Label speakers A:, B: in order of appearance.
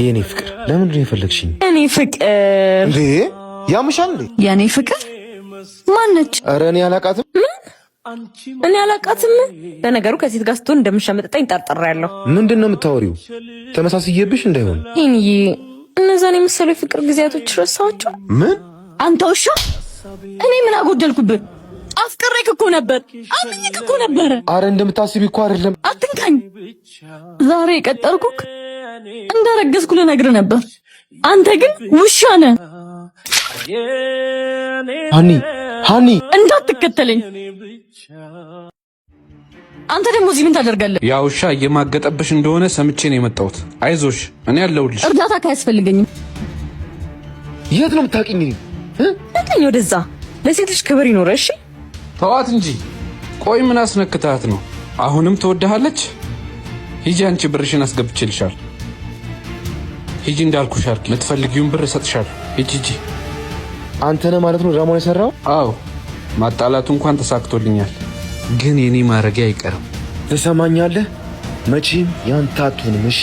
A: የኔ ፍቅር ለምንድን ነው የፈለግሽኝ?
B: የኔ ፍቅር።
A: እንዴ ያምሻል እንዴ?
B: የኔ ፍቅር ማነች?
A: ኧረ እኔ አላቃትም።
B: ምን? እኔ አላቃትም። ለነገሩ ከሴት ጋር ስትሆን እንደምሻመጠጠኝ ጠርጥሬያለሁ።
A: ምንድን ነው የምታወሪው? ተመሳስዬብሽ እንዳይሆን።
B: ይሄንዬ፣ እነዛን የመሰሉ የፍቅር ጊዜያቶች ረሳኋቸው?
A: ምን?
B: አንተ ውሻ! እኔ ምን አጎደልኩብህ? አፍቅሬክ እኮ ነበር፣ አምኜክ እኮ ነበር።
A: አረ እንደምታስቢ እኮ አይደለም።
B: አትንካኝ። ዛሬ የቀጠርኩክ እንዳረገዝኩ ልነግርህ ነበር። አንተ ግን ውሻ ነህ።
A: ሀኒ፣ ሀኒ!
B: እንዳትከተለኝ። አንተ ደግሞ እዚህ ምን ታደርጋለህ?
C: ያ ውሻ እየማገጠብሽ እንደሆነ ሰምቼ ነው የመጣሁት። አይዞሽ፣ እኔ አለሁልሽ።
B: እርዳታ አያስፈልገኝም።
A: የት ነው የምታውቂኝ?
B: እኔ ወደዛ። ለሴት ልጅ ክብር ይኖረ። እሺ።
C: ተዋት እንጂ። ቆይ ምን አስነክታት ነው? አሁንም ትወድሃለች? ሂጂ አንቺ፣ ብርሽን አስገብቼልሻል። ሂጂ እንዳልኩሽ አድርጊ። የምትፈልጊውን ብር እሰጥሻለሁ። ሂጂ ሂጂ።
A: አንተ ነህ ማለት ነው ድራማውን የሰራው?
C: አዎ፣ ማጣላቱ እንኳን ተሳክቶልኛል፣ ግን የኔ ማድረጊያ አይቀርም።
A: ትሰማኛለህ? መቼም ያንተ አትሆንም። እሺ።